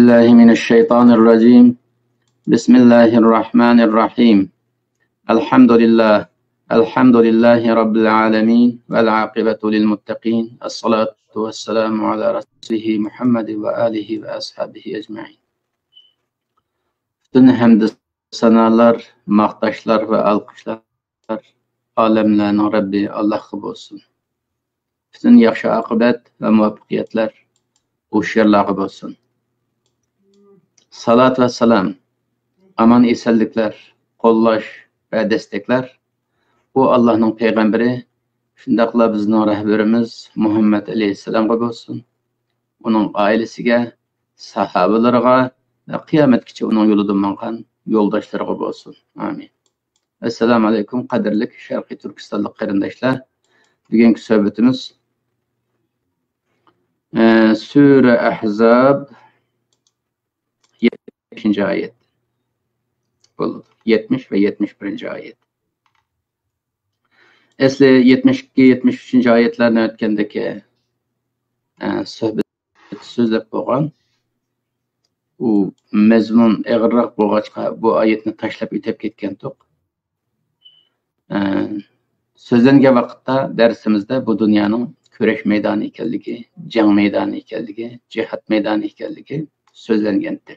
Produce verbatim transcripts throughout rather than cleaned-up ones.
بالله من الشيطان الرجيم. بسم الله الرحمن الرحيم. الحمد لله. الحمد لله رب العالمين. والعاقبة للمتقين. الصلاة والسلام على رسوله محمد وآله وأصحابه أجمعين. Bütün hamd-i sanalar, maqtashlar va alqishlar ئالەملەرنىڭ رەببى ئاللاھقا بولسۇن. پۈتۈن ياخشى ئاقىۋەت ۋە مۇۋەپپەقىيەتلەر ھوشيارلارغا بولسۇن. سالات ۋە سالام، ئامان ئېسەنلىكلەر، قوللاش ۋە دەستەكلەر ئۇ ئاللاھنىڭ پەيغەمبىرى، شۇنداقلا بىزنىڭ رەھبىرىمىز مۇھەممەد ئەلەيھىسسالامغا بولسۇن. ئۇنىڭ ئائىلىسىگە، ساھابىلىرىغا ۋە قىيامەتكىچە ئۇنىڭ يولىدا ماڭغان يولداشلىرىغا بولسۇن. ئامىن. ئەسسالامۇ ئەلەيكۇم، قەدىرلىك شەرقىي تۈركىستانلىق قېرىنداشلار. بۈگۈنكى سۆھبىتىمىز، ئە، سۈرە ئەھزاب، يەتمىشىنچى ئايەت بولىدۇ. يەتمىش ۋە يەتمىش بىرىنچى ئايەت. ئەسلى يەتمىش ئىككى، يەتمىش ئۈچىنچى ئايەتلەرنى ئۆتكەندىكى، ئە، سۆھبەت سۆزلەپ بولغان. ئۇ مەزمۇن ئېغىرراق بولغاچقا، بۇ ئايەتنى تاشلاپ ئۆتۈپ كەتكەنتۇق. ئە، سۆزلەنگەن ۋاقىتتا دەرسىمىزدە بۇ دۇنيانىڭ كۈرەش مەيدانى ئىكەنلىكى، جەڭ مەيدانى ئىكەنلىكى، جىھاد مەيدانى ئىكەنلىكى سۆزلەنگەنتى.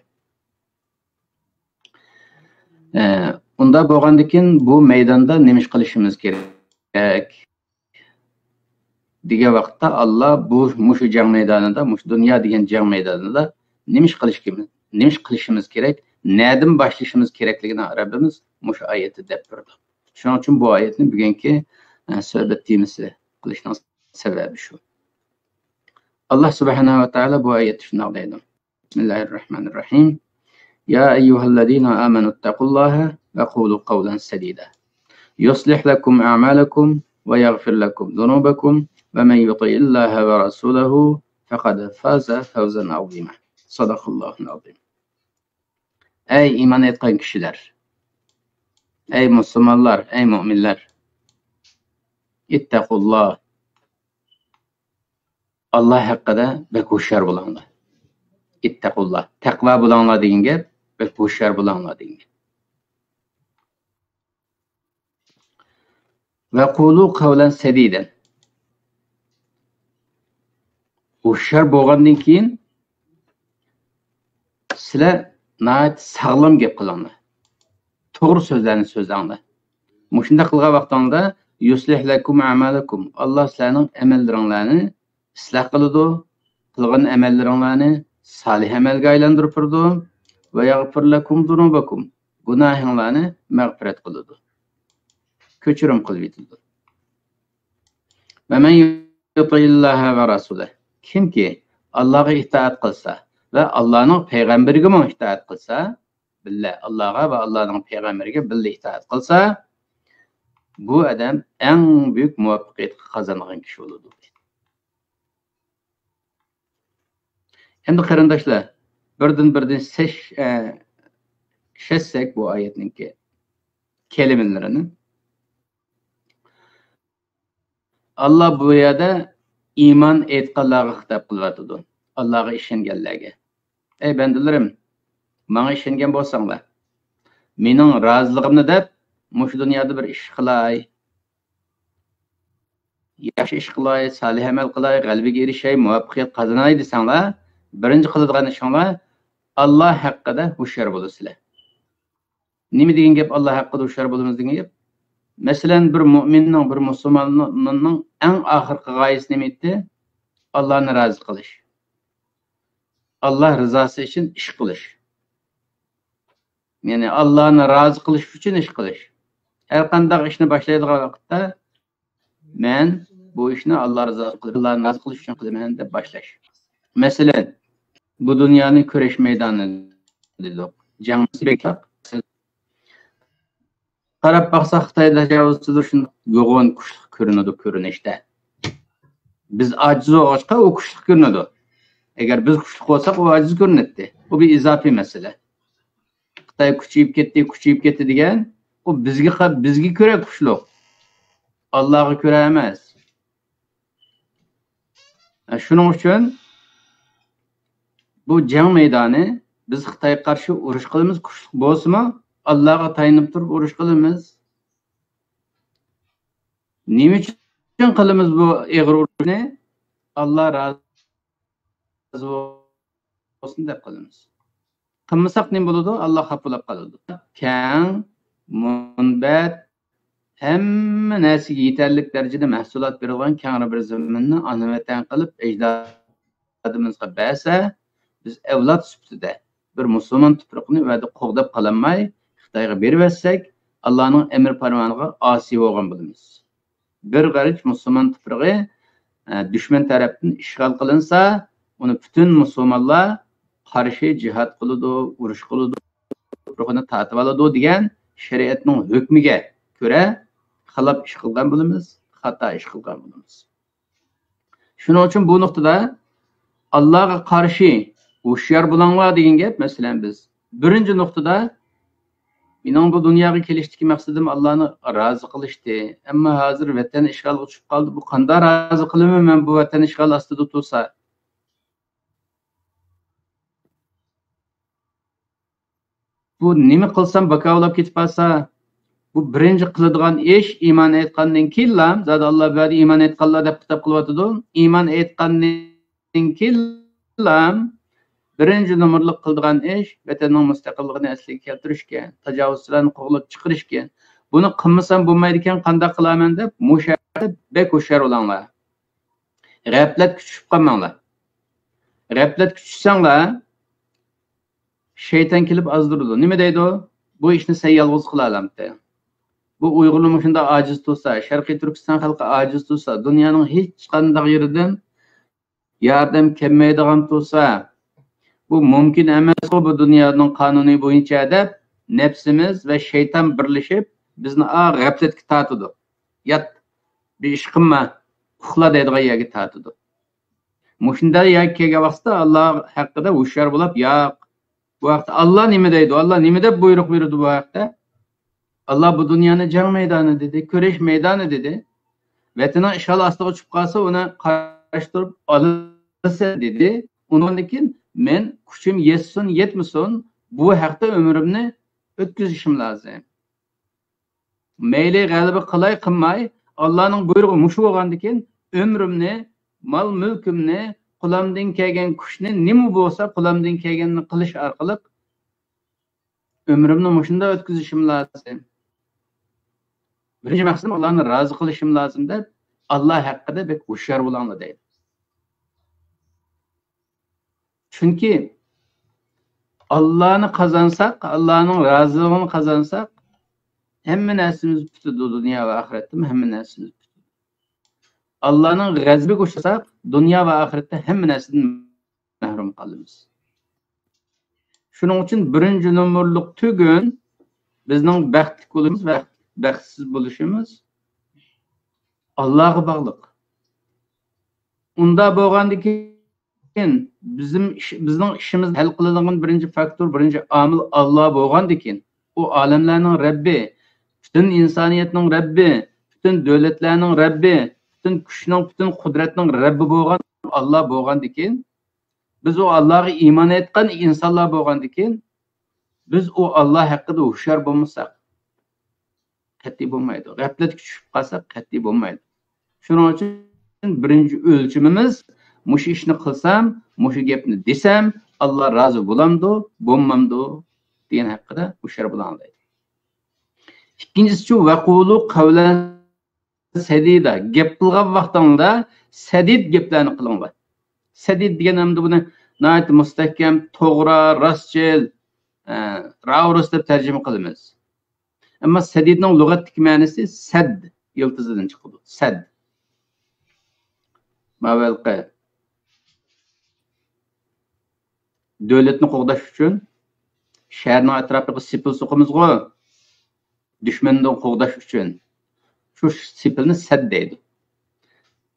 ئە، ئۇنداق بولغاندىكىن بۇ مەيداندا نېمە ئىش قىلىشىمىز كېرەك دېگەن ۋاقىتتا، ئاللا بۇ، مۇشۇ جەڭ مەيدانىدا، مۇشۇ دۇنيا دېگەن جەڭ مەيدانىدا نېمە ئىش قىلىش كېرەك، نېمە ئىش قىلىشىمىز كېرەك، نەدىن باشلىشىمىز كېرەكلىكىنى رەببىمىز مۇشۇ ئايەتتە دەپ بېرىدۇ. شۇنىڭ ئۈچۈن بۇ ئايەتنى بۈگۈنكى، ئە، سۆھبەت تېمىسى قىلىشنىڭ سەۋەبى شۇ. ئاللا سۇبھانەھۇ ۋە تائالا بۇ ئايەتتە شۇنداق دەيدۇ. بسم الله الرحمن الرحيم. يا أيها الذين آمنوا اتقوا الله وقولوا قولا سديدا. يصلح لكم أعمالكم ويغفر لكم ذنوبكم ومن يطع الله ورسوله فقد فاز فوزا عظيما. صدق الله العظيم. ئەي ئىمان ئېيتقان كىشىلەر! ئەي مۇسۇلمانلار، ئەي مۆمىنلەر! اتقوا الله. ئاللا ھەققىدە بەك ھوشيار بولۇڭلار. اتقوا الله. تەقۋا بولۇڭلار دېگەن گەپ، بەك ھوشيار بولۇڭلار دېگەن گەپ. وقولوا قولا سديدا. ھوشيار بولغاندىن كېيىن سىلەر ناھايىتى ساغلام گەپ قىلىڭلار. توغرا سۆزلەرنى سۆزلەڭلار. مۇشۇنداق قىلغان ۋاقتىڭلاردا يصلح لكم أعمالكم. ئاللا سىلەرنىڭ ئەمەللىرىڭلارنى ئىسلاھ قىلىدۇ. قىلغان ئەمەللىرىڭلارنى سالىھ ئەمەلگە ئايلاندۇرۇپ بېرىدۇ. ويغفر لكم ذنوبكم. گۇناھىڭلارنى مەغپىرەت قىلىدۇ. كەچۈرۈم قىلىۋېتىدۇ. ومن يطع الله ورسوله. كىمكى ئاللاغا ئىتائەت قىلسا ۋە ئاللانىڭ پەيغەمبىرىگىمۇ ئىتائەت قىلسا، بىللە ئاللاغا ۋە ئاللانىڭ پەيغەمبىرىگە بىللە ئىتائەت قىلسا، بۇ ئادەم ئەڭ بۈيۈك مۇۋەپپەقىيەتكە قازانغان كىشى بولىدۇ. ئەمدى قېرىنداشلار، بىردىن-بىردىن سەش-، ئە، چۈشەتسەك بۇ ئايەتنىڭكى كەلىمىلىرىنى. ئاللا بۇ يەردە ئىمان ئېيتقانلارغا خىتاب قىلىۋاتىدۇ. ئاللاغا ئىشەنگەنلەرگە. ئەي بەندىلىرىم، ماڭا ئىشەنگەن بولساڭلار، مېنىڭ رازىلىقىمنى دەپ، مۇشۇ دۇنيادا بىر ئىش قىلاي، ياخشى ئىش قىلاي، سالىھ ئەمەل قىلاي، غەلىبىگە ئېرىشەي، مۇۋەپپەقىيەت قازىناي دېسەڭلار، بىرىنچى قىلىدىغان ئىشىڭلار، ئاللا ھەققىدە ھوشيار بولىسىلەر. نېمە دېگەن گەپ، ئاللا ھەققىدە ھوشيار بولىمىز دېگەن گەپ؟ مەسىلەن، بىر مۆمىننىڭ، بىر مۇسۇلماننىڭ ئەڭ ئاخىرقى غايىسى نېمە ئىدى؟ ئاللانى رازى قىلىش. ئاللا رىزاسى ئۈچۈن ئىش قىلىش. يەنى ئاللانى رازى قىلىش ئۈچۈن ئىش قىلىش. ھەر قانداق ئىشنى باشلايدىغان ۋاقىتتا، مەن بۇ ئىشنى ئاللا رىزاسى قىلىپ، ئاللانى رازى قىلىش ئۈچۈن قىلىمەن دەپ باشلاش. مەسىلەن، بۇ دۇنيانى كۈرەش مەيدانى دېدۇق. جەڭ بەك قاراپ باقساق، خىتاي تاجاۋۇزچىلىرى شۇنداق يوغان كۈچلۈك كۆرۈنىدۇ كۆرۈنۈشتە. بىز ئاجىز بولغاچقا، ئۇ كۈچلۈك كۆرۈنىدۇ. ئەگەر بىز كۈچلۈك بولساق، ئۇ ئاجىز كۆرۈنەتتى. بۇ بىر ئىزاپىي مەسىلە. خىتاي كۈچىيىپ كەتتى، كۈچىيىپ كەتتى دېگەن، ئۇ بىزگە قا-، بىزگە كۆرە كۈچلۈك. ئاللاغا كۆرە ئەمەس. شۇنىڭ ئۈچۈن بۇ جەڭ مەيدانى بىز خىتايغا قارشى ئۇرۇش قىلىمىز، كۈچلۈك بولسىمۇ، ئاللاغا تايىنىپ تۇرۇپ ئۇرۇش قىلىمىز. نېمە ئۈچۈن قىلىمىز بۇ ئېغىر ئۇرۇشنى؟ ئاللا رازى بولسۇن دەپ قىلىمىز. قىلمىساق نېمە بولىدۇ؟ ئاللا خاپا بولۇپ قالىدۇ. كەڭ، مۇنبەت، ھەممە نەرسىگە يېتەرلىك دەرىجىدە مەھسۇلات بېرىدىغان كەڭرى بىر زېمىننى ئانا ۋەتەن قىلىپ، ئەجدادىمىزغا بەرسە، بىز ئەۋلاد سۈپىتىدە بىر مۇسۇلمان تۇپرىقىنى ئۇ يەردە قوغداپ قالالماي، خىتايغا بېرىۋەتسەك، ئاللانىڭ ئەمر پەرمانىغا ئاسىي بولغان بولىمىز. بىر غەرچ مۇسۇلمان تۇپرىقى، ئە، دۈشمەن تەرەپتىن ئىشغال قىلىنسا، ئۇنى پۈتۈن مۇسۇلمانلار قارشى جىھاد قىلىدۇ، ئۇرۇش قىلىدۇ، تۇپرىقىنى تارتىۋالىدۇ دېگەن شەرىئەتنىڭ ھۆكمىگە كۆرە خىلاپ ئىش قىلغان بولىمىز، خاتا ئىش قىلغان بولىمىز. شۇنىڭ ئۈچۈن بۇ نۇقتىدا ئاللاغا قارشى ھوشيار بولۇڭلار دېگەن گەپ. مەسىلەن، بىز بىرىنچى نۇقتىدا، مېنىڭ بۇ دۇنياغا كېلىشتىكى مەقسىتىم ئاللانى رازى قىلىشتى. ئەمما ھازىر ۋەتەن ئىشغالغا چۈشۈپ قالدى. بۇ قانداق رازى قىلىمەن مەن بۇ ۋەتەن ئىشغال ئاستىدا تۇرسا؟ بۇ نېمە قىلسام باكاۋلاپ كېتىپ قالسا؟ بۇ بىرىنچى قىلىدىغان ئىش، ئىمان ئېيتقاندىن كېيىنلا، زادى ئاللا بۇ يەردە ئىمان ئېيتقانلار دەپ خىتاب قىلىۋاتىدۇ. ئىمان ئېيتقاندىن كېيىنلا بىرىنچى نومۇرلۇق قىلىدىغان ئىش ۋەتەننىڭ مۇستەقىللىقىنى ئەسلىگە كەلتۈرۈشكەن، تاجاۋۇزچىلارنى قوغلاپ چىقىرىشكەن. بۇنى قىلمىسام بولمايدىكەن، قانداق قىلارمەن دەپ، مۇشۇ ھەقتە بەك ھوشيار بولۇڭلار. غەپلەتكە چۈشۈپ قالماڭلار. غەپلەتكە چۈشسەڭلار، شەيتان كېلىپ ئازدۇرىدۇ. نېمە دەيدۇ؟ بۇ ئىشنى سەن يالغۇز قىلالامتى؟ بۇ ئۇيغۇرلار مۇشۇنداق ئاجىز تۇرسا، شەرقىي تۈركىستان خەلقى ئاجىز تۇرسا، دۇنيانىڭ ھېچقانداق يېرىدىن ياردەم كەلمەيدىغان تۇرسا، بۇ مۇمكىن ئەمەسقۇ بۇ دۇنيانىڭ قانۇنى بويىچە دەپ، نەپسىمىز ۋە شەيتان بىرلىشىپ، بىزنى ئا غەپلەتكە تارتىدۇ. يات، بىر ئىش قىلما، ئۇخلا دەيدىغان يەرگە تارتىدۇ. مۇشۇنداق يەرگە كەلگەن ۋاقىتتا ئاللا ھەققىدە ھوشيار بولۇپ، ياق، بۇ ھەقتە ئاللا نېمە دەيدۇ؟ ئاللا نېمە دەپ بۇيرۇق بېرىدۇ بۇ ھەقتە؟ ئاللا بۇ دۇنيانى جەڭ مەيدانى دېدى، كۈرەش مەيدانى دېدى. ۋەتىنىڭ ئىشغال ئاستىغا چۈشۈپ قالسا، ئۇنى قارشى تۇرۇپ ئالىسەن دېدى. ئۇنىڭدىن كېيىن مەن كۈچۈم يەتسۇن، يەتمىسۇن، بۇ ھەقتە ئۆمرۈمنى ئۆتكۈزۈشۈم لازىم. مەيلى غەلىبە قىلاي، قىلماي، ئاللانىڭ بۇيرۇقى مۇشۇ بولغاندىكىن، ئۆمرۈمنى، مال-مۈلكۈمنى، قولۇمدىن كەلگەن كۈچنى، نېمە بولسا قولۇمدىن كەلگەننى قىلىش ئارقىلىق ئۆمرۈمنى مۇشۇنداق ئۆتكۈزۈشۈم لازىم. بىرىنچى مەقسىتىم ئاللانى رازى قىلىشىم لازىم دەپ، ئاللا ھەققىدە بەك ھوشيار بولۇڭلار دەيدۇ. چۈنكى ئاللانى قازانساق، ئاللانىڭ رازىلىقىنى قازانساق، ھەممە نەرسىمىز پۈتىدۇ، دۇنيا ۋە ئاخىرەتتىمۇ ھەممە نەرسىمىز پۈتىدۇ. ئاللانىڭ غەزىپىگە ئۇچرىساق، دۇنيا ۋە ئاخىرەتتە ھەممە نەرسىدىن مەھرۇم قالىمىز. شۇنىڭ ئۈچۈن بىرىنچى نومۇرلۇق تۈگۈن بىزنىڭ بەختلىك بولۇشىمىز ۋە بەختسىز بولۇشىمىز ئاللاغا باغلىق. ئۇنداق بولغاندىكىن بىزنىڭ ئىش-، بىزنىڭ ئىشىمىزنى ھەل قىلىدىغان بىرىنچى فاكتور، بىرىنچى ئامىل ئاللا بولغاندىكىن، ئۇ ئالەملەرنىڭ رەببى، پۈتۈن ئىنسانىيەتنىڭ رەببى، پۈتۈن دۆلەتلەرنىڭ رەببى، پۈتۈن كۈچنىڭ، پۈتۈن قۇدرەتنىڭ رەببى بولغان ئاللا بولغاندىكىن، بىز ئۇ ئاللاغا ئىمان ئېيتقان ئىنسانلار بولغاندىكىن، بىز ئۇ ئاللا ھەققىدە ھوشيار بولمىساق، قەتئىي بولمايدۇ. غەپلەتكە چۈشۈپ قالساق، قەتئىي بولمايدۇ. شۇنىڭ ئۈچۈن بىرىنچى ئۆلچىمىمىز، مۇشۇ ئىشنى قىلسام، مۇشۇ گەپنى دېسەم، ئاللا رازى بولامدۇ، بولمامدۇ دېگەن ھەققىدە ھوشيار بولۇڭ دەيدۇ. ئىككىنچىسىچۇ، ۋەقۇلۇ قەۋلەن سەدىدە، گەپ قىلغان ۋاقتىڭدا سەدىد گەپلەرنى قىلىڭلار. سەدىد دېگەن ئەمدى بۇنى ناھايىتى مۇستەھكەم، توغرا، راستچىل، ئە، راۋۇرۇس دەپ تەرجىمە قىلىمىز. ئەمما سەدىدنىڭ لۇغەتتىكى مەنىسى سەد يىلتىزىدىن چىقىدۇ. سەد. ماۋۇ ھېلىقى دۆلەتنى قوغداش ئۈچۈن شەھەرنىڭ ئەتراپىغا سېپىل سوقىمىزغۇ، دۈشمەندىن قوغداش ئۈچۈن. شۇ سېپىلنى سەد دەيدۇ.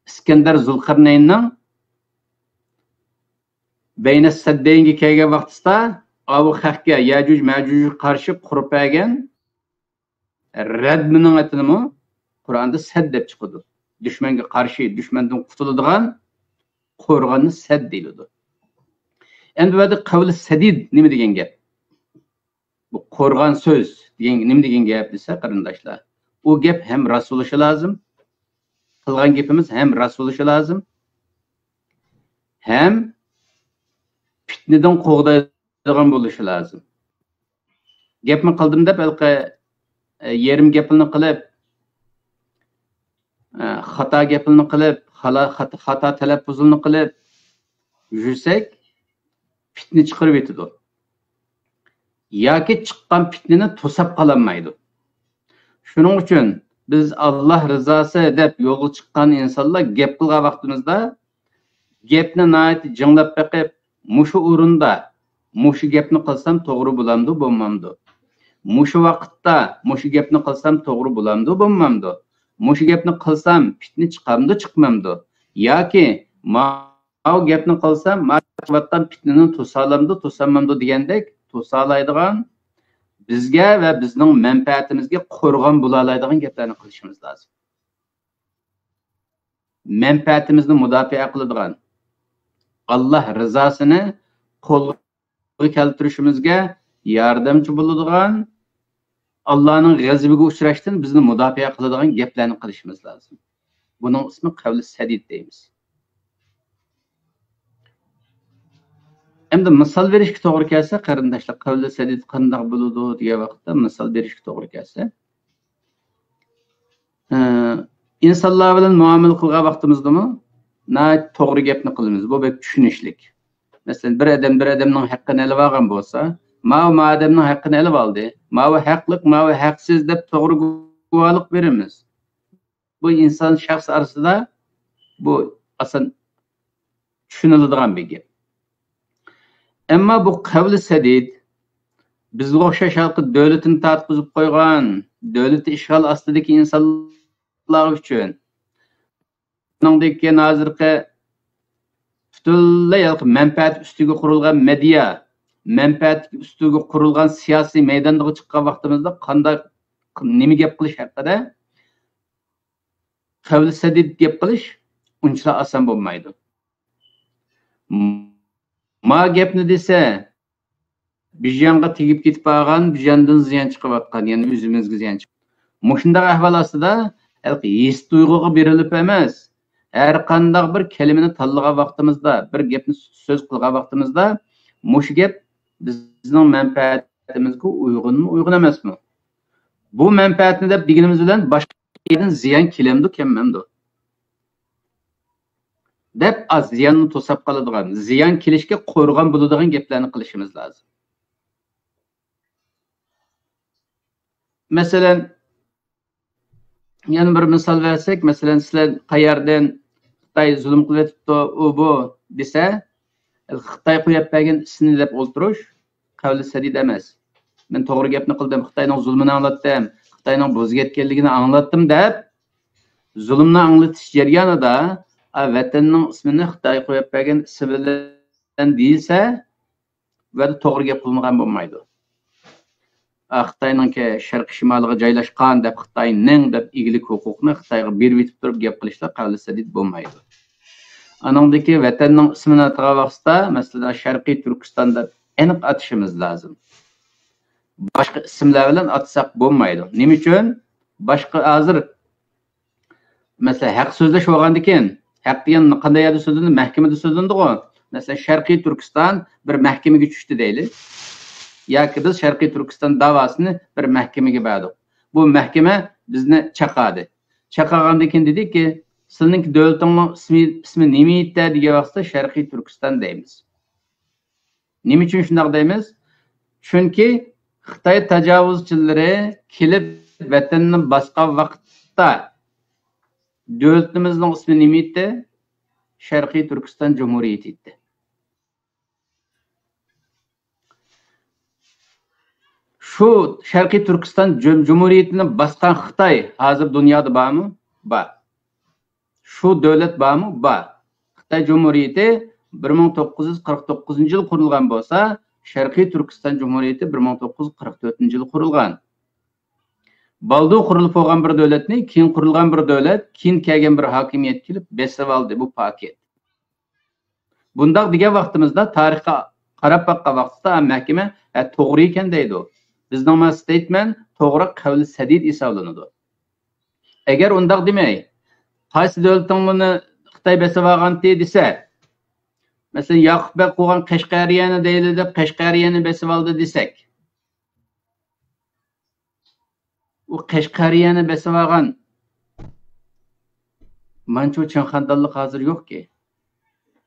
ئىسكەندەر زۇلقەرنەيننىڭ بەينە سەددەينگە كەلگەن ۋاقتىسىدا، ئاۋۇ خەقكە، يەجۇج مەجۇجغا قارشى قۇرۇپ بەرگەن رەدمىنىڭ ئېتىنىمۇ قۇرئاندا سەد دەپ چىقىدۇ. دۈشمەنگە قارشى، دۈشمەندىن قۇتۇلىدىغان قورغاننى سەد دېيىلىدۇ. ئەمدى بۇ يەردە قەۋلى سەدىد نېمە دېگەن گەپ؟ بۇ قورغان سۆز دېگەن نېمە دېگەن گەپ دېسە، قېرىنداشلار، ئۇ گەپ ھەم راست بولۇشى لازىم، قىلغان گېپىمىز ھەم راست بولۇشى لازىم، ھەم پىتنىدىن قوغدايدىغان بولۇشى لازىم. گەپنى قىلدىم دەپ، ھېلىقى، ئە، يېرىم گەپلىنى قىلىپ، ئە، خاتا گەپلىنى قىلىپ، خالا-، خاتا، خاتا تەلەپپۇزلىنى قىلىپ يۈرسەك، پىتنە چىقىرىۋېتىدۇ. ياكى چىققان پىتنىنى توساپ قالالمايدۇ. شۇنىڭ ئۈچۈن بىز ئاللا رىزاسى دەپ يولغا چىققان ئىنسانلار گەپ قىلغان ۋاقتىمىزدا گەپنى ناھايىتى جىڭلاپ بېقىپ، مۇشۇ ئورۇندا مۇشۇ گەپنى قىلسام توغرا بولامدۇ، بولمامدۇ؟ مۇشۇ ۋاقىتتا مۇشۇ گەپنى قىلسام توغرا بولامدۇ، بولمامدۇ؟ مۇشۇ گەپنى قىلسام پىتنە چىقامدۇ، چىقمامدۇ؟ ياكى ماۋۇ گەپنى قىلسام، ماۋۇ چىقىۋاتقان پىتنىنى توسالامدۇ، توسالمامدۇ دېگەندەك توسالايدىغان، بىزگە ۋە بىزنىڭ مەنپەئەتىمىزگە قورغان بولالايدىغان گەپلەرنى قىلىشىمىز لازىم. مەنپەئەتىمىزنى مۇداپىئە قىلىدىغان، ئاللا رىزاسىنى قولغا كەلتۈرۈشىمىزگە ياردەمچى بولىدىغان، ئاللانىڭ غەزىپىگە ئۇچراشتىن بىزنى مۇداپىئە قىلىدىغان گەپلەرنى قىلىشىمىز لازىم. بۇنىڭ ئىسمى قەۋلى سەدىد دەيمىز. ئەمدى مىسال بېرىشكە توغرا كەلسە، قېرىنداشلار، قەۋلى سەدىد قانداق بولىدۇ دېگەن ۋاقىتتا مىسال بېرىشكە توغرا كەلسە، ئى، ئىنسانلار بىلەن مۇئامىلە قىلغان ۋاقتىمىزدىمۇ ناھايىتى توغرا گەپنى قىلىمىز. بۇ بەك چۈشىنىشلىك. مەسىلەن، بىر ئادەم بىر ئادەمنىڭ ھەققىنى ئېلىۋالغان بولسا، ماۋۇ ما ئادەمنىڭ ھەققىنى ئېلىۋالدى، ماۋۇ ھەقلىق، ماۋۇ ھەقسىز دەپ توغرا گۇۋاھلىق بېرىمىز. بۇ ئىنسان شەخس ئارىسىدا بۇ ئاسان چۈشىنىلىدىغان بىر گەپ. ئەمما بۇ قەۋلى سەدىد، بىزگە ئوخشاش ھالقا دۆلىتىنى تارتقۇزۇپ قويغان، دۆلىتى ئىشغال ئاستىدىكى ئىنسانلار ئۈچۈن، ئۇنىڭدىن كېيىن ھازىرقى پۈتۈنلەي ھالقا مەنپەئەت ئۈستىگە قۇرۇلغان مېدىيا، مەنپەئەت ئۈستىگە قۇرۇلغان سىياسىي مەيدانغا چىققان ۋاقتىمىزدا قانداق، نېمە گەپ قىلىش ھەققىدە قەۋلى سەدىد گەپ قىلىش ئۇنچىلا ئاسان بولمايدۇ. ما گەپنى دېسە، بىژانغا تېگىپ كېتىپ قالغان، بىژاندىن زىيان چىقىۋاتقان، يەنى ئۆزىمىزگە زىيان چىقىپ. مۇشۇنداق ئەھۋال ئاستىدا ھېس تۇيغۇغا بېرىلىپ ئەمەس، ھەر قانداق بىر كەلىمىنى تاللىغان ۋاقتىمىزدا، بىر گەپنى سۆز قىلغان ۋاقتىمىزدا، مۇشۇ گەپ بىزنىڭ مەنپەئەتىمىزگە ئۇيغۇنمۇ، ئۇيغۇن ئەمەسمۇ؟ بۇ مەنپەئەتنى دەپ دېگىنىمىز بىلەن باشقا يەردىن زىيان كېلەمدۇ، كەلمەمدۇ؟ دەپ، ئاز زىياننى توساپ قالىدىغان، زىيان كېلىشكە قورغان بولىدىغان گەپلەرنى قىلىشىمىز لازىم. مەسىلەن، يەنە بىر مىسال بەرسەك، مەسىلەن، سىلەر قەيەردىن خىتاي زۇلۇم قىلىۋېتىپتۇ، ئۇ بۇ دېسە، خىتاي قويۇپ بەرگەن ئىسىمنى دەپ ئولتۇرۇش قەۋلى سەدىد ئەمەس. مەن توغرا گەپنى قىلدىم، خىتاينىڭ زۇلمىنى ئاڭلاتتىم، خىتاينىڭ بوزۇپ كەتكەنلىكىنى ئاڭلاتتىم دەپ، زۇلۇمنى ئاڭلىتىش جەريانىدا، ئا، ۋەتەننىڭ ئىسمىنى خىتاي قويۇپ بەرگەن ئىسىم بىلەن دېيىلسە، بۇ يەردە توغرا گەپ قىلمىغان بولمايدۇ. ئا، خىتاينىڭكى شەرقىي شىمالىغا جايلاشقان دەپ، خىتاينىڭ دەپ ئىگىلىك ھوقۇقىنى خىتايغا بېرىۋېتىپ تۇرۇپ گەپ قىلىشلار قەۋلى سەدىد بولمايدۇ. ئانىڭدىكى ۋەتەننىڭ ئىسمىنى ئاتىغان ۋاقتىدا، مەسىلەن، شەرقىي تۈركىستان دەپ ئېنىق ئاتىشىمىز لازىم. باشقا ئىسىملار بىلەن ئاتىساق بولمايدۇ. نېمە ئۈچۈن؟ باشقا ھازىر مەسىلەن، ھەق سۆزلەش بولغاندىكىن، ھەق دېگەن قانداق يەردە سۆزلىنىدۇ؟ مەھكىمىدە سۆزلىنىدىغۇ. مەسىلەن، شەرقىي تۈركىستان بىر مەھكىمىگە چۈشتى دەيلى. ياكى بىز شەرقىي تۈركىستان داۋاسىنى بىر مەھكىمىگە بەردۇق. بۇ مەھكىمە بىزنى چاقادى. چاقاغاندىن كېيىن دېدىكى، سىلىنىڭكى دۆلىتىڭنىڭ ئىسمى، ئىسمى نېمە ئىدى دېگەن ۋاقىتتا شەرقىي تۈركىستان دەيمىز. نېمە ئۈچۈن شۇنداق دەيمىز؟ چۈنكى خىتاي تاجاۋۇزچىلىرى كېلىپ ۋەتەننى باسقان ۋاقىتتا دۆلىتىمىزنىڭ ئىسمى نېمە ئىدى؟ شەرقىي تۈركىستان جۇمھۇرىيىتى ئىدى. شۇ شەرقىي تۈركىستان جۇم-، جۇمھۇرىيىتىنى باسقان خىتاي ھازىر دۇنيادا بارمۇ؟ بار. شۇ دۆلەت بارمۇ؟ بار. خىتاي جۇمھۇرىيىتى بىر مىڭ توققۇز يۈز قىرىق توققۇزىنچى يىل قۇرۇلغان بولسا، شەرقىي تۈركىستان جۇمھۇرىيىتى بىر مىڭ توققۇز يۈز قىرىق تۆتىنچى يىل قۇرۇلغان. بالدۇر قۇرۇلۇپ بولغان بىر دۆلەتنى كېيىن قۇرۇلغان بىر دۆلەت، كېيىن كەلگەن بىر ھاكىمىيەت كېلىپ بېسىۋالدى. بۇ پاكىت. بۇنداق دېگەن ۋاقتىمىزدا تارىخقا قاراپ باققان ۋاقتىدا مەھكىمە، ھە، توغرا ئىكەن دەيدۇ. بىزنىڭ ما ستېيتمېنت توغرا، قەۋلى سەدىد ھېسابلىنىدۇ. ئەگەر ئۇنداق دېمەي، قايسى دۆلىتىڭلارنى خىتاي بېسىۋالغانتى دېسە، مەسىلەن، ياقۇپ بەگ قۇرغان قەشقەرىيەنى دەيلى دەپ، قەشقەرىيەنى بېسىۋالدى دېسەك، ئۇ قەشقەرىيەنى بېسىۋالغان مانچۇ چىڭ خاندانلىق ھازىر يوقكى.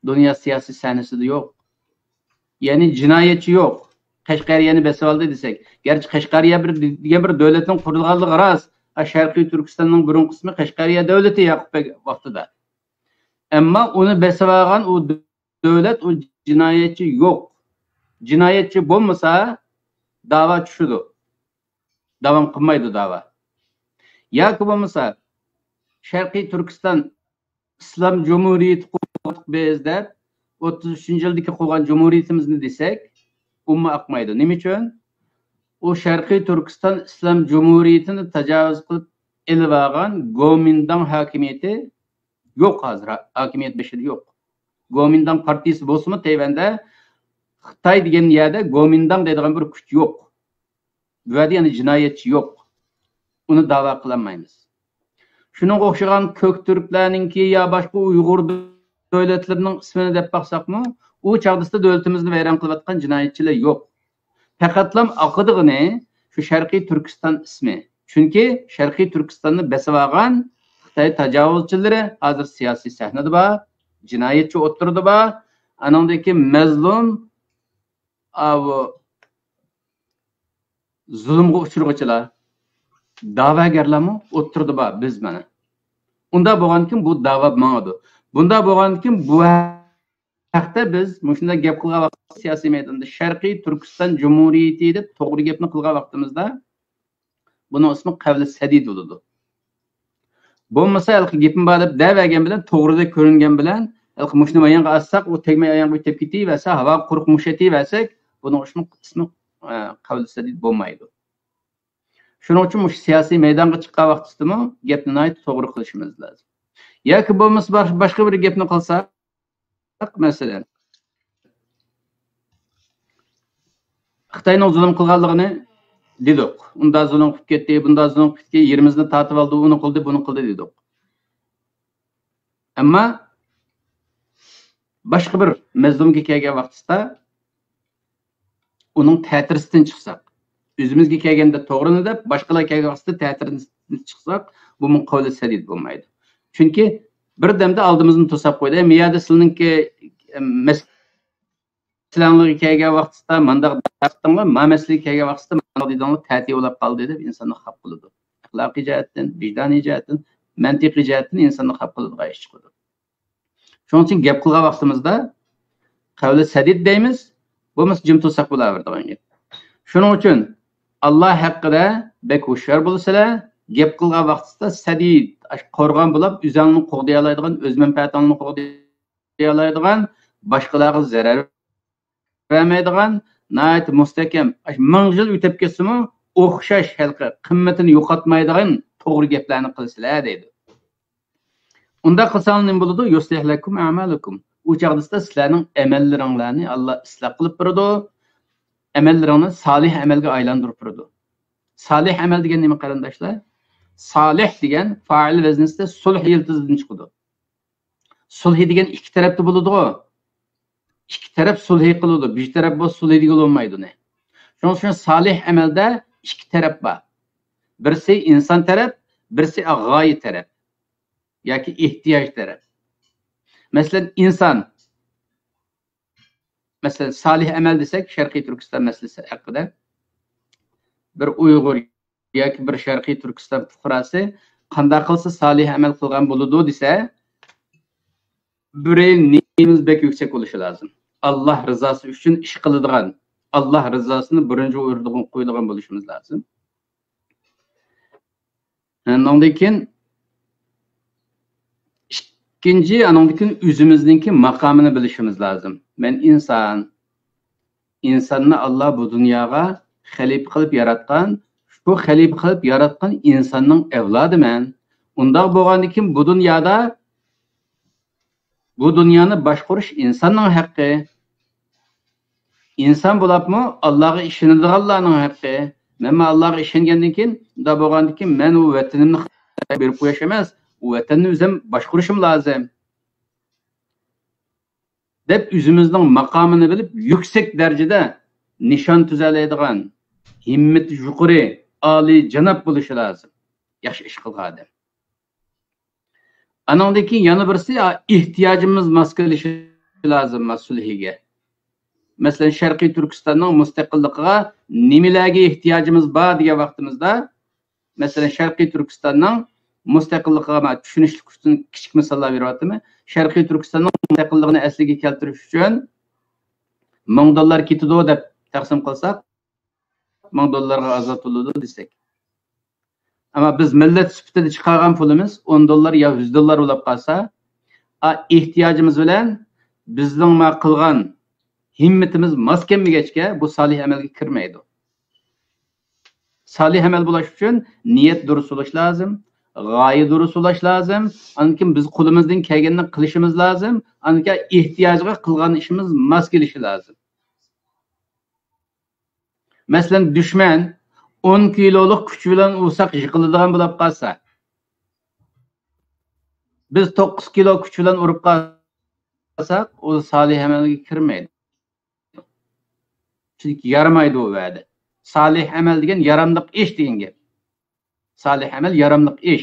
دۇنيا سىياسىي سەھنىسىدە يوق. يەنى جىنايەتچى يوق. قەشقەرىيەنى بېسىۋالدى دېسەك، گەرچە قەشقەرىيە بىر دېگەن بىر دۆلەتنىڭ قۇرۇلغانلىقى راست. ئا، شەرقىي تۈركىستاننىڭ بۇرۇنقى ئىسمى قەشقەرىيە دۆلىتى ياقۇپ بەگ ۋاقتىدا. ئەمما ئۇنى بېسىۋالغان ئۇ دۆلەت، ئۇ جىنايەتچى يوق. جىنايەتچى بولمىسا، داۋا چۈشىدۇ. داۋام قىلمايدۇ داۋا. ياكى بولمىسا، شەرقىي تۈركىستان ئىسلام جۇمھۇرىيىتى قۇردۇق بىز دەپ، ئوتتۇز ئۈچىنچى يىلدىكى قۇرغان جۇمھۇرىيىتىمىزنى دېسەك، ئۇمۇ ئاقمايدۇ. نېمە ئۈچۈن؟ ئۇ شەرقىي تۈركىستان ئىسلام جۇمھۇرىيىتىنى تاجاۋۇز قىلىپ ئېلىۋالغان گومىنداڭ ھاكىمىيىتى يوق ھازىر، ھا-، ھاكىمىيەت بېشىدا يوق. گومىنداڭ پارتىيىسى بولسىمۇ تەيۋەندە، خىتاي دېگەن يەردە گومىنداڭ دەيدىغان بىر كۈچ يوق. بۇ يەردە يەنە جىنايەتچى يوق. ئۇنى داۋا قىلالمايمىز. شۇنىڭغا ئوخشىغان كۆك تۈركلەرنىڭكى يا باشقا ئۇيغۇر دۆلەتلىرىنىڭ ئىسمىنى دەپ باقساقمۇ، ئۇ چاغدىسىدا دۆلىتىمىزنى ۋەيران قىلىۋاتقان جىنايەتچىلەر يوق. پەقەتلام ئاقىدىغىنى شۇ شەرقىي تۈركىستان ئىسمى. چۈنكى شەرقىي تۈركىستاننى بېسىۋالغان خىتاي تاجاۋۇزچىلىرى ھازىر سىياسىي سەھنىدە بار، جىنايەتچى ئوتتۇرىدا بار. ئانىڭدىن كېيىن مەزلۇم، ئاۋۇ زۇلۇمغا ئۇچرىغۇچىلار، دەۋاگەرلەرمۇ ئوتتۇرىدا بار، بىز مانا. ئۇنداق بولغاندىكىن بۇ دەۋا ماڭىدۇ. بۇنداق بولغاندىكىن بۇ ھەقتە بىز مۇشۇنداق گەپ قىلغان ۋاقىتتا سىياسىي مەيداندا شەرقىي تۈركىستان جۇمھۇرىيىتى دەپ توغرا گەپنى قىلغان ۋاقتىمىزدا، بۇنىڭ ئىسمى قەۋلى سەدىد بولىدۇ. بولمىسا ھېلىقى گېپىم بار دەپ دەۋەرگەن بىلەن، توغرىدەك كۆرۈنگەن بىلەن، ھېلىقى مۇشۇنى ئاياغغا ئاسساق، ئۇ تەگمەي ئاياغغا ئۆتۈپ كېتىۋەرسە، ھاۋاغا قۇرۇق مۇشتلىۋەرسەك، بۇنىڭ ئىسمى، ئىسمى، ئە، قەۋلى سەدىد بولمايدۇ. شۇنىڭ ئۈچۈن مۇشۇ سىياسىي مەيدانغا چىققان ۋاقتىدىمۇ گەپنى ناھايىتى توغرا قىلىشىمىز لازىم. ياكى بولمىسا باش-، باشقا بىر گەپنى قىلساق، مەسىلەن، خىتاينىڭ زۇلۇم قىلغانلىقىنى دېدۇق. ئۇنداق زۇلۇم قىلىپ كەتتى، بۇنداق زۇلۇم قىلىپ كەتتى، يېرىمىزنى تارتىۋالدى، ئۇنى قىلدى، بۇنى قىلدى دېدۇق. ئەمما باشقا بىر مەزلۇمغا كەلگەن ۋاقتىدا ئۇنىڭ تەتۈرىسىدىن چىقساق، ئۆزىمىزگە كەلگەندە توغرىنى دەپ، باشقىلار كەلگەن ۋاقتىدا تەتۈرىدىن چىقساق، بۇمۇ قەۋلى سەدىد بولمايدۇ. چۈنكى بىردەمدە ئالدىمىزنى توساپ قويدى. ئەمما يەردە سىلىنىڭكى، ئەم، مەسىلەڭلارغا كەلگەن ۋاقتىدا مانداق قىلدىڭلار، ما مەسىلىگە كەلگەن ۋاقتىدا مانداق دېدىڭلار، تەتۈر بولاپ قالدى دەپ ئىنساننى خاپا قىلىدۇ. ئەخلاقىي جەھەتتىن، ۋىجدانىي جەھەتتىن، مەنتىقىي جەھەتتىن ئىنساننى خاپا قىلىدىغان ئىش چىقىدۇ. شۇنىڭ ئۈچۈن گەپ قىلغان ۋاقتىمىزدا قەۋلى سەدىد دەيمىز، بولمىسا جىم تۇرساق بولاۋېرىدىغان گەپ. شۇنىڭ ئۈچۈن ئاللا ھەققىدە بەك ھوشيار بولىسىلەر. گەپ قىلغان ۋاقتىدا سەدىد، ئاشۇ قورغان بولاپ، ئۆزۈڭنى قوغدىيالايدىغان، ئۆز مەنپەئەتىڭنى قوغدىيالايدىغان، باشقىلارغا زەرەر بەرمەيدىغان، ناھايىتى مۇستەھكەم، ئاشۇ مىڭ يىل ئۆتۈپ كەتسىمۇ ئوخشاش ھېلىقى قىممىتىنى يوقاتمايدىغان توغرا گەپلەرنى قىلىسىلەر دەيدۇ. ئۇنداق قىلساڭلار نېمە بولىدۇ؟ يۇسلىھ لەكۇم ئەمالىكۇم. ئۇ چاغدا سىلەرنىڭ ئەمەللىرىڭلارنى ئاللا ئىسلاھ قىلىپ بېرىدۇ. ئەمەللىرىڭنى سالىھ ئەمەلگە ئايلاندۇرۇپ بېرىدۇ. سالىھ ئەمەل دېگەن نېمە، قېرىنداشلار؟ سالىھ دېگەن پائىل ۋەزنىسىدە سۇلھ يىلتىزىدىن چىقىدۇ. سۇلھى دېگەن ئىككى تەرەپتە بولىدىغۇ. ئىككى تەرەپ سۇلھى قىلىدۇ. بىر تەرەپ بولسا سۇلھى دېگىلى بولمايدۇ نە. شۇنىڭ ئۈچۈن سالىھ ئەمەلدە ئىككى تەرەپ بار. بىرسى ئىنسان تەرەپ، بىرسى غايە تەرەپ ياكى ئېھتىياج تەرەپ. مەسىلەن، ئىنسان، مەسىلەن، سالىھ ئەمەل دېسەك، شەرقىي تۈركىستان مەسىلىسى ھەققىدە بىر ئۇيغۇر ياكى بىر شەرقىي تۈركىستان پۇقراسى قانداق قىلسا سالىھ ئەمەل قىلغان بولىدۇ دېسە، بىرى نىيىتىمىز بەك يۈكسەك بولۇشى لازىم. ئاللا رىزاسى ئۈچۈن ئىش قىلىدىغان، ئاللا رىزاسىنى بىرىنچى ئورۇنغا قويىدىغان بولۇشىمىز لازىم. ئاندىن كېيىن ئىككىنچى، ئانىڭدىن كېيىن ئۆزىمىزنىڭكى ماقامىنى بىلىشىمىز لازىم. مەن ئىنسان. ئىنساننى ئاللا بۇ دۇنياغا خەلىپە قىلىپ ياراتقان. شۇ خەلىپە قىلىپ ياراتقان ئىنساننىڭ ئەۋلادى مەن. ئۇنداق بولغاندىن كېيىن بۇ دۇنيادا، بۇ دۇنيانى باشقۇرۇش ئىنساننىڭ ھەققى. ئىنسان بولاپمۇ ئاللاغا ئىشىنىدىغانلارنىڭ ھەققى. مەنمۇ ئاللاغا ئىشەنگەندىن كېيىن، ئۇنداق بولغاندىن كېيىن مەن ئۇ ۋەتىنىمنى بېرىپ قويۇش ئەمەس، ئۇ ۋەتەننى ئۆزۈم باشقۇرۇشۇم لازىم، دەپ ئۆزىمىزنىڭ ماقامىنى بىلىپ، يۈكسەك دەرىجىدە نىشان تۈزەلەيدىغان، ھىممىتى يۇقىرى، ئالىي جاناب بولۇشى لازىم. ياخشى ئىش قىلغان ئادەم. ئانىڭدىن كېيىن يەنە بىرسى، ئا، ئېھتىياجىمىز ماس كېلىشى لازىم، ماس سۈلھىگە. مەسىلەن، شەرقىي تۈركىستاننىڭ مۇستەقىللىقىغا نېمىلەرگە ئېھتىياجىمىز بار دېگەن ۋاقتىمىزدا، مەسىلەن، شەرقىي تۈركىستاننىڭ مۇستەقىللىقىغا، مانا، چۈشىنىشلىك ئۈچۈن كىچىك مىساللار بېرىۋاتىمەن. شەرقىي تۈركىستاننىڭ مۇستەقىللىقىنى ئەسلىگە كەلتۈرۈش ئۈچۈن مىڭ دوللار كېتىدۇ دەپ تەقسىم قىلساق، مىڭ دوللارغا ئازاد بولىدۇ دېسەك. ئەمما بىز مىللەت سۈپىتىدە چىقارغان پۇلىمىز ئون دوللار يا يۈز دوللار بولۇپ قالسا، ئا، ئېھتىياجىمىز بىلەن بىزنىڭ ما قىلغان ھىممىتىمىز ماس كەلمىگەچكە، بۇ سالىھ ئەمەلگە كىرمەيدۇ. سالىھ ئەمەل بولۇش ئۈچۈن نىيەت دۇرۇس بولۇش لازىم، غايە دۇرۇس بولۇش لازىم. ئاندىن كېيىن بىز قولىمىزدىن كەلگىنىنى قىلىشىمىز لازىم. ئاندىن كېيىن ئېھتىياجغا قىلغان ئىشىمىز ماس كېلىشى لازىم. مەسىلەن، دۈشمەن ئون كىلولۇق كۈچ بىلەن ئۇرساق يىقىلىدىغان بولۇپ قالسا، بىز توققۇز كىلو كۈچ بىلەن ئۇرۇپ قالساق، ئۇ سالىھ ئەمەلگە كىرمەيدۇ. چۈنكى يارىمايدۇ ئۇ ۋەدە. سالىھ ئەمەل دېگەن ياراملىق ئىش دېگەن گەپ. سالىھ ئەمەل ياراملىق ئىش.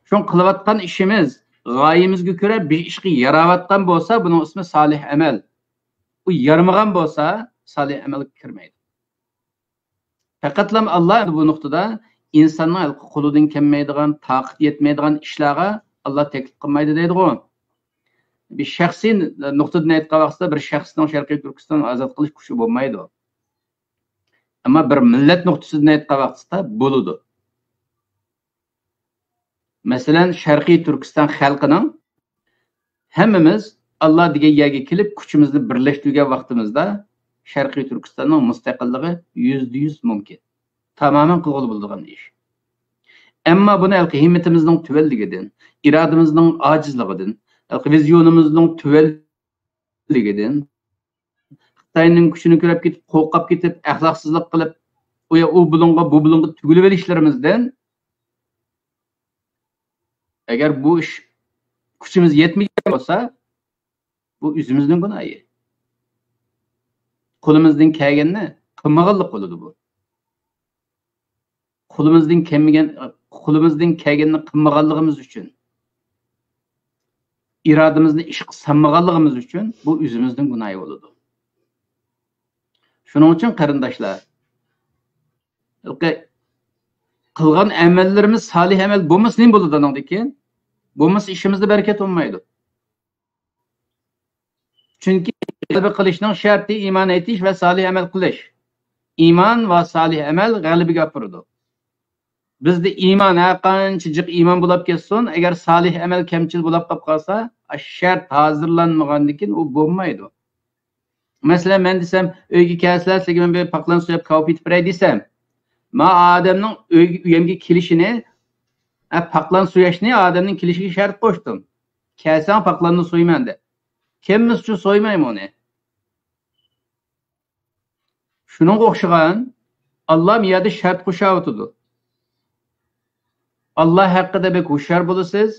شۇڭا قىلىۋاتقان ئىشىمىز غايىمىزگە كۆرە بىر ئىشقا ياراۋاتقان بولسا، بۇنىڭ ئىسمى سالىھ ئەمەل. ئۇ يارىمىغان بولسا، سالىھ ئەمەلگە كىرمەيدۇ. پەقەتلا ئاللا بۇ نۇقتىدا ئىنساننىڭ قولىدىن كەلمەيدىغان، تاقىتى يەتمەيدىغان ئىشلارغا ئاللا تەكلىپ قىلمايدۇ دەيدىغۇ. بىر شەخسىي نۇقتىدىن ئېيتقان ۋاقتىدا بىر شەخسنىڭ شەرقىي تۈركىستاننى ئازاد قىلىش كۈچى بولمايدۇ. ئەمما بىر مىللەت نۇقتىسىدىن ئېيتقان ۋاقتىدا بولىدۇ. مەسىلەن، شەرقىي تۈركىستان خەلقىنىڭ ھەممىمىز ئاللا دېگەن يەرگە كېلىپ، كۈچىمىزنى بىرلەشتۈرگەن ۋاقتىمىزدا، شەرقىي تۈركىستاننىڭ مۇستەقىللىقى يۈزدە يۈز مۇمكىن. تامامەن قىلغىلى بولىدىغان ئىش. ئەمما بۇنى ھېلىقى ھىممىتىمىزنىڭ تۆۋەنلىكىدىن، ئىرادىمىزنىڭ ئاجىزلىقىدىن، ھېلىقى ۋىزيونىمىزنىڭ تۆۋەنلىكىدىن، خىتاينىڭ كۈچىنى كۆرۈپ كېتىپ، قورقۇپ كېتىپ، ئەخلاقسىزلىق قىلىپ، ئۇ يا-، ئۇ بۇلۇڭغا، بۇ بۇلۇڭغا تۈگۈلۈۋېلىشلىرىمىزدىن، ئەگەر بۇ ئىش كۈچىمىز يەتمىگەن بولسا، بۇ ئۆزىمىزنىڭ گۇناھى. قولىمىزدىن كەلگەننى قىلمىغانلىق بولىدۇ بۇ. قولىمىزدىن كەلمىگەن، قولىمىزدىن كەلگەننى قىلمىغانلىقىمىز ئۈچۈن، ئىرادىمىزنى ئىشقا سالمىغانلىقىمىز ئۈچۈن بۇ ئۆزىمىزنىڭ گۇناھى بولىدۇ. شۇنىڭ ئۈچۈن قېرىنداشلار، قىلغان ئەمەللىرىمىز سالىھ ئەمەل بولمىسا نېمە بولىدۇ ئانىڭدىن كېيىن؟ بولمىسا ئىشىمىزدە بەرىكەت بولمايدۇ. چۈنكى غەلىبە قىلىشنىڭ شەرتى ئىمان ئېيتىش ۋە سالىھ ئەمەل قىلىش. ئىمان ۋە سالىھ ئەمەل غەلىبىگە ئاپىرىدۇ. بىزدە ئىمان، ھەر قانچە جىق ئىمان بولاپ كەتسۇن، ئەگەر سالىھ ئەمەل كەمچىل بولاپ قاپ قالسا، شەرت ھازىرلانمىغاندىن كېيىن ئۇ بولمايدۇ. مەسىلەن، مەن دېسەم، ئۆيگە كەلسىلەر، سىلەرگە مەن بىر پاقلان سوياپ كاۋاپ ئېتىپ بېرەي دېسەم، مەن ئادەمنىڭ ئۆيگە، ئۆيەمگە كېلىشىنى، ھە، پاقلان سوياشنى ئادەمنىڭ كېلىشىگە شەرت قوشتۇم. كەلسەڭ پاقلاننى سويىمەن دەپ. كەلمىسىچۇ سويمايمەن ئۇنى. شۇنىڭغا ئوخشىغان، ئاللا بۇ يەردە شەرت قوشاۋاتىدۇ. ئاللا ھەققىدە بەك ھوشيار بولىسىز،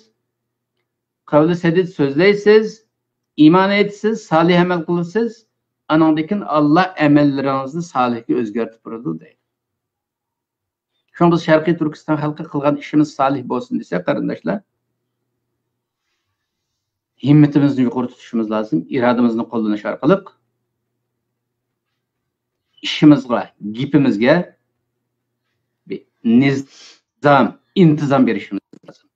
قەۋلى سەدىد سۆزلەيسىز، ئىمان ئېيتىسىز، سالىھ ئەمەل قىلىسىز، ئانىڭدىن كېيىن ئاللا ئەمەللىرىڭىزنى سالىھكە ئۆزگەرتىپ بېرىدۇ دەيدۇ. شۇڭا بىز شەرقىي تۈركىستان خەلقى قىلغان ئىشىمىز سالىھ بولسۇن دېسەك، قېرىنداشلار، ھىممىتىمىزنى يۇقىرى تۇتۇشىمىز لازىم، ئىرادىمىزنى قوللىنىش ئارقىلىق ئىشىمىزغا، گېپىمىزگە بىر نىزام، ئىنتىزام بېرىشىمىز لازىم.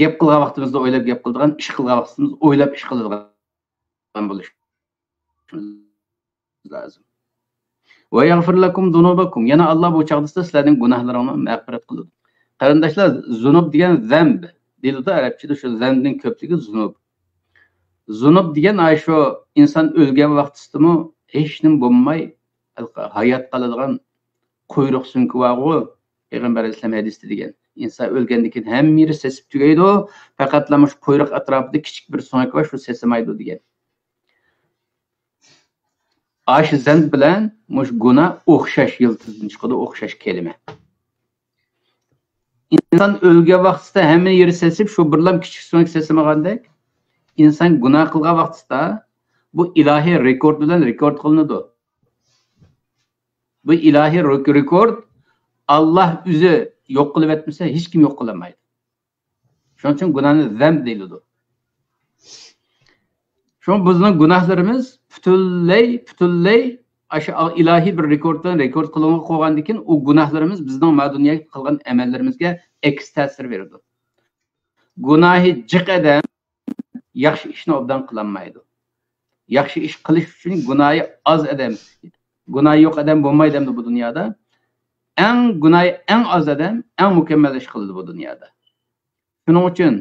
گەپ قىلغان ۋاقتىمىزدا ئويلاپ گەپ قىلىدىغان، ئىش قىلغان ۋاقتىمىزدا ئويلاپ ئىش قىلىدىغان بولۇشىمىز لازىم. ۋە يەغفىر لەكۇم زۇنۇبەكۇم. يەنە ئاللا بۇ چاغدا سىلەرنىڭ گۇناھلىرىڭلارنى مەغپىرەت قىلىدۇ. قېرىنداشلار، زۇنۇب دېگەن زەنب دېيىلىدۇ ئەرەبچىدە، شۇ زەنبنىڭ كۆپلۈكى زۇنۇب. زۇنۇب دېگەن ئاي شۇ ئىنسان ئۆلگەن ۋاقتىسىدىمۇ ھېچنېمە بولماي ھايات قالىدىغان قۇيرۇق سۆڭىكى بارغۇ، پەيغەمبەر ئەلەيھىسسالام ھەدىستە دېگەن، ئىنسان ئۆلگەندىن كېيىن ھەممە يېرى سېسىپ تۈگەيدۇ، پەقەتلا مۇشۇ قۇيرۇق ئەتراپىدا كىچىك بىر سۆڭەك بار، شۇ سېسىمايدۇ دېگەن. ئاشۇ زەن بىلەن مۇشۇ گۇناھ ئوخشاش يىلتىزدىن چىقىدۇ، ئوخشاش كەلىمە. ئىنسان ئۆلگەن ۋاقتىدا ھەممە يېرى سېسىپ، شۇ بىرلام كىچىك سۆڭەك سېسىمىغاندەك، ئىنسان گۇناھ قىلغان ۋاقتىدا بۇ ئىلاھىي رېكورت بىلەن رېكورت قىلىنىدۇ. بۇ ئىلاھىي رېك-، رېكورت ئاللاھ ئۆزى يوق قىلىۋەتمىسە، ھېچكىم يوق قىلالمايدۇ. شۇنىڭ ئۈچۈن گۇناھنى زەنب دېيىلىدۇ. شۇڭا بىزنىڭ گۇناھلىرىمىز پۈتۈنلەي، پۈتۈنلەي ئاشۇ ئىلاھىي بىر رېكورتتىن رېكورت قىلىنغا قويغاندىن كېيىن، ئۇ گۇناھلىرىمىز بىزنىڭ ما دۇنيادا قىلغان ئەمەللىرىمىزگە ئەكس تەسىر بېرىدۇ. گۇناھى جىق ئادەم ياخشى ئىشنى ئوبدان قىلالمايدۇ. ياخشى ئىش قىلىش ئۈچۈن گۇناھى ئاز ئادەم، گۇناھى يوق ئادەم بولمايدۇ ئەمدى بۇ دۇنيادا. ئەڭ گۇناھى ئەڭ ئاز ئادەم ئەڭ مۇكەممەل ئىش قىلىدۇ بۇ دۇنيادا. شۇنىڭ ئۈچۈن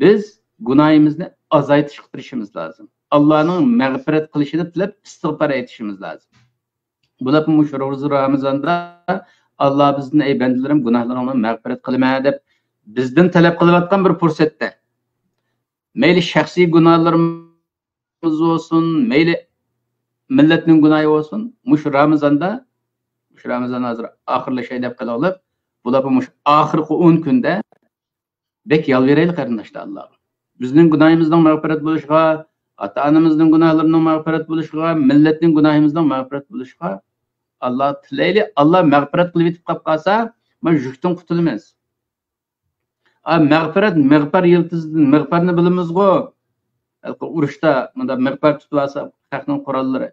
بىز گۇناھىمىزنى ئازايتىشقا تىرىشىمىز لازىم. ئاللانىڭ مەغپىرەت قىلىشىنى تىلەپ ئىستىغپار ئېيتىشىمىز لازىم. بولۇپمۇ مۇشۇ روزا رامىزاندا ئاللا بىزدىن، ئەي بەندىلىرىم، گۇناھلىرىڭلارنى مەغپىرەت قىلىمەن دەپ بىزدىن تەلەپ قىلىۋاتقان بىر پۇرسەتتە، مەيلى شەخسىي گۇناھلىرىمىز بولسۇن، مەيلى مىللەتنىڭ گۇناھى بولسۇن، مۇشۇ رامىزاندا، مۇشۇ رامىزان ھازىر ئاخىرلىشاي دەپ قېلىۋالىپ، بولۇپمۇ مۇشۇ ئاخىرقى ئون كۈندە بەك يالۋۇرايلى قېرىنداشلار ئاللاغا. بىزنىڭ گۇناھىمىزنىڭ مەغپىرەت بولۇشىغا، ئاتا-ئانىمىزنىڭ گۇناھلىرىنىڭ مەغپىرەت بولۇشىغا، مىللەتنىڭ گۇناھىمىزنىڭ مەغپىرەت بولۇشىغا ئاللا تىلەيلى. ئاللا مەغپىرەت قىلىۋېتىپ قاپ قالسا، مانا يۈكتىن قۇتۇلىمىز. ئا، مەغپىرەت، مىغپار يىلتىزىدىن، مىغپارنى بىلىمىزغۇ. ھېلىقى ئۇرۇشتا مۇنداق مىغپار تۇتۇۋالسا، خەقنىڭ قوراللىرى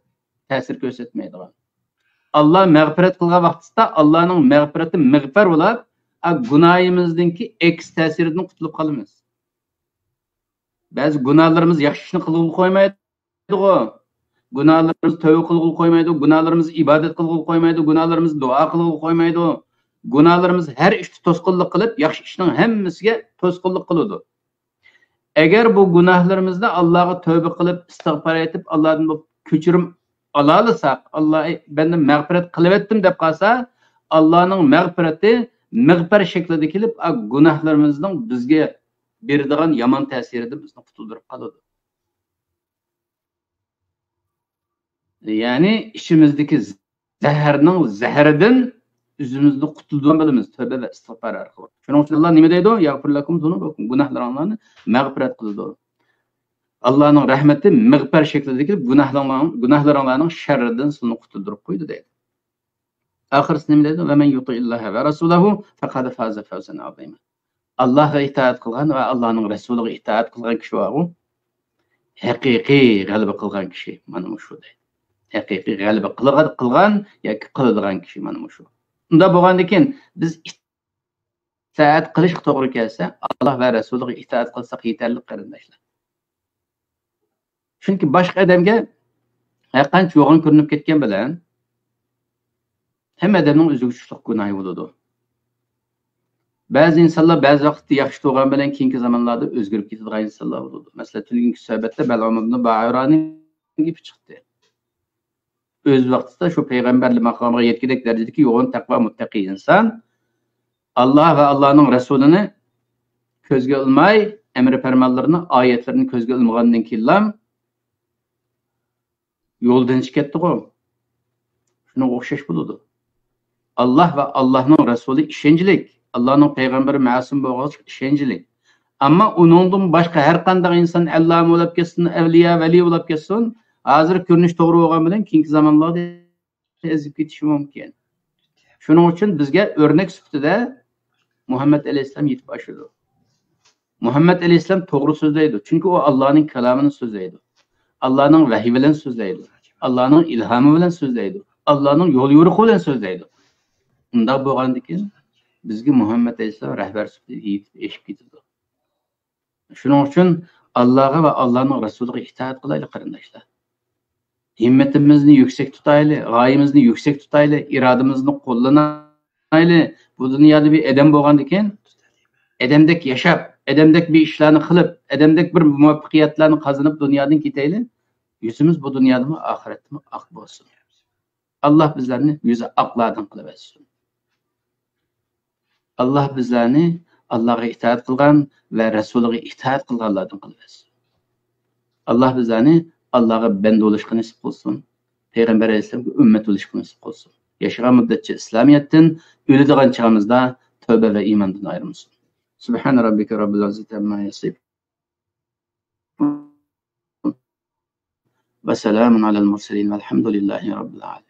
تەسىر كۆرسەتمەيدىغان. ئاللا مەغپىرەت قىلغان ۋاقتىدا ئاللانىڭ مەغپىرىتى مىغپار بولاپ، ئا، گۇناھىمىزنىڭكى ئەكس تەسىرىدىن قۇتۇلۇپ قالىمىز. بەزى گۇناھلىرىمىز ياخشى ئىشنى قىلغىلى قويمايدىغۇ. گۇناھلىرىمىز تەۋبە قىلغىلى قويمايدۇ. گۇناھلىرىمىز ئىبادەت قىلغىلى قويمايدۇ. گۇناھلىرىمىز دۇئا قىلغىلى قويمايدۇ. گۇناھلىرىمىز ھەر ئىشتا توسقۇنلۇق قىلىپ، ياخشى ئىشنىڭ ھەممىسىگە توسقۇنلۇق قىلىدۇ. ئەگەر بۇ گۇناھلىرىمىزنى ئاللاغا تەۋبە قىلىپ، ئىستىغپار ئېيتىپ، ئاللادىن بۇ كەچۈرۈم ئالالىساق، ئاللا، ئەي بەندەم، مەغپىرەت قىلىۋەتتىم دەپ قالسا، ئاللانىڭ مەغپىرىتى مىغپار شەكلىدە كېلىپ، ئا، گۇناھلىرىمىزنىڭ بىزگە بېرىدىغان يامان تەسىرىدىن بىزنى قۇتۇلدۇرۇپ قالىدۇ. يەنى ئىچىمىزدىكى زەھەرنىڭ زەھىرىدىن ئۆزىمىزنى قۇتۇلدۇرغان بولىمىز، تەۋبە ۋە ئىستىغپار ئارقىلىق. شۇنىڭ ئۈچۈن ئاللا نېمە دەيدۇ؟ يەغفىر لەكۇم زۇنۇبەكۇم، گۇناھلىرىڭلارنى مەغپىرەت قىلىدۇ. ئاللانىڭ رەھمىتى مىغپار شەكلىدە كېلىپ، گۇناھلىرىڭلارنىڭ، گۇناھلىرىڭلارنىڭ شەررىدىن سىلىنى قۇتۇلدۇرۇپ قويىدۇ دەيدۇ. ئاخىرسى نېمە دەيدۇ؟ ۋە مەن يۇتىئىللاھە ۋە رەسۇلەھۇ فەقەد فازە فەۋزەن ئازىما. ئاللاھقا ئىتائەت قىلغان ۋە ئاللانىڭ رەسۇلىغا ئىتائەت قىلغان كىشى بارغۇ، ھەقىقىي غەلىبە قىلغان كىشى مانا مۇشۇ دەيدۇ. ھەقىقىي غەلىبە قىلغان، قىلغان ياكى قىلىدىغان كىشى مانا مۇشۇ. ئۇنداق بولغاندىن كېيىن بىز ئىتائەت قىلىشقا توغرا كەلسە، ئاللا ۋە رەسۇلىغا ئىتائەت قىلساق يېتەرلىك، قېرىنداشلار. چۈنكى باشقا ئادەمگە ھەرقانچە يوغان كۆرۈنۈپ كەتكەن بىلەن، ھەممە ئادەمنىڭ ئۆزىگە چۈشلۈك گۇناھى بولىدۇ. بەزى ئىنسانلار بەزى ۋاقىتتا ياخشى تۇرغان بىلەن، كېيىنكى زامانلاردا ئۆزگىرىپ كېتىدىغان ئىنسانلار بولىدۇ. مەسىلەن، تۈنۈگۈنكى سۆھبەتتە بەلئام ئىبنى باھۇرانىڭ گېپى چىقتى. ئۆز ۋاقتىدا شۇ پەيغەمبەرلىك ماقامىغا يەتكۈدەك دەرىجىدىكى يوغان تەقۋا، مۇتتەقىي ئىنسان، ئاللا ۋە ئاللانىڭ رەسۇلىنى كۆزگە ئىلماي، ئەمرى پەرمانلىرىنى، ئايەتلىرىنى كۆزگە ئىلمىغاندىن كېيىنلا يولدىن چىقىپ كەتتىغۇ. شۇنىڭغا ئوخشاش بولىدۇ. ئاللا ۋە ئاللانىڭ رەسۇلى ئىشەنچلىك، ئاللانىڭ پەيغەمبىرى مەسۇم بولغاچقا ئىشەنچلىك. ئەمما ئۇنىڭدىن باشقا ھەر قانداق ئىنسان ئەللامە بولاپ كەتسۇن، ئەۋلىيا، ۋەلىي بولاپ كەتسۇن، ھازىر كۆرۈنۈش توغرا بولغان بىلەن كېيىنكى زامانلاردا ئېزىپ كېتىشى مۇمكىن. شۇنىڭ ئۈچۈن بىزگە ئۆرنەك سۈپىتىدە مۇھەممەد ئەلەيھىسسالام يېتىپ ئاشىدۇ. مۇھەممەد ئەلەيھىسسالام توغرا سۆزلەيدۇ، چۈنكى ئۇ ئاللانىڭ كالامىنى سۆزلەيدۇ. ئاللانىڭ ۋەھيى بىلەن سۆزلەيدۇ. ئاللانىڭ ئىلھامى بىلەن سۆزلەيدۇ. ئاللانىڭ يول يورۇقى بىلەن سۆزلەيدۇ. ئۇنداق بولغاندىكىن، بىزگە مۇھەممەد ئەلەيھىسسالام رەھبەر سۈپىتىدە يېتىپ ئېشىپ كېتىدۇ. شۇنىڭ ئۈچۈن ئاللاغا ۋە ئاللانىڭ رەسۇلىغا ئىتائەت قىلايلى، قېرىنداشلار. ھىممىتىمىزنى يۈكسەك تۇتايلى، غايىمىزنى يۈكسەك تۇتايلى، ئىرادىمىزنى قوللىنايلى. بۇ دۇنيادا بىر ئادەم بولغاندىكىن، ئادەمدەك ياشاپ، ئادەمدەك بىر ئىشلارنى قىلىپ، ئادەمدەك بىر مۇۋەپپەقىيەتلەرنى قازىنىپ دۇنيادىن كېتەيلى. يۈزىمىز بۇ دۇنيادىمۇ، ئاخىرەتتىمۇ ئاق بولسۇن. ئاللا بىزلەرنى يۈزى ئاقلاردىن قىلىۋەتسۇن. ئاللا بىزلەرنى ئاللاغا ئىتائەت قىلغان ۋە رەسۇلىغا ئىتائەت قىلغانلاردىن قىلىۋەتسۇن. ئاللا بىزلەرنى ئاللاغا بەندە بولۇشقا نېسىپ قىلسۇن. پەيغەمبەر ئەلەيھىسسالامغا ئۈممەت بولۇشقا نېسىپ قىلسۇن. ياشىغان مۇددەتچە ئىسلامىيەتتىن، ئۆلىدىغان چېغىمىزدا تەۋبە ۋە ئىماندىن ئايرىمىسۇن. سبحان ربك رب العزة عما يصفون. وسلام على المرسلين والحمد لله رب العالمين.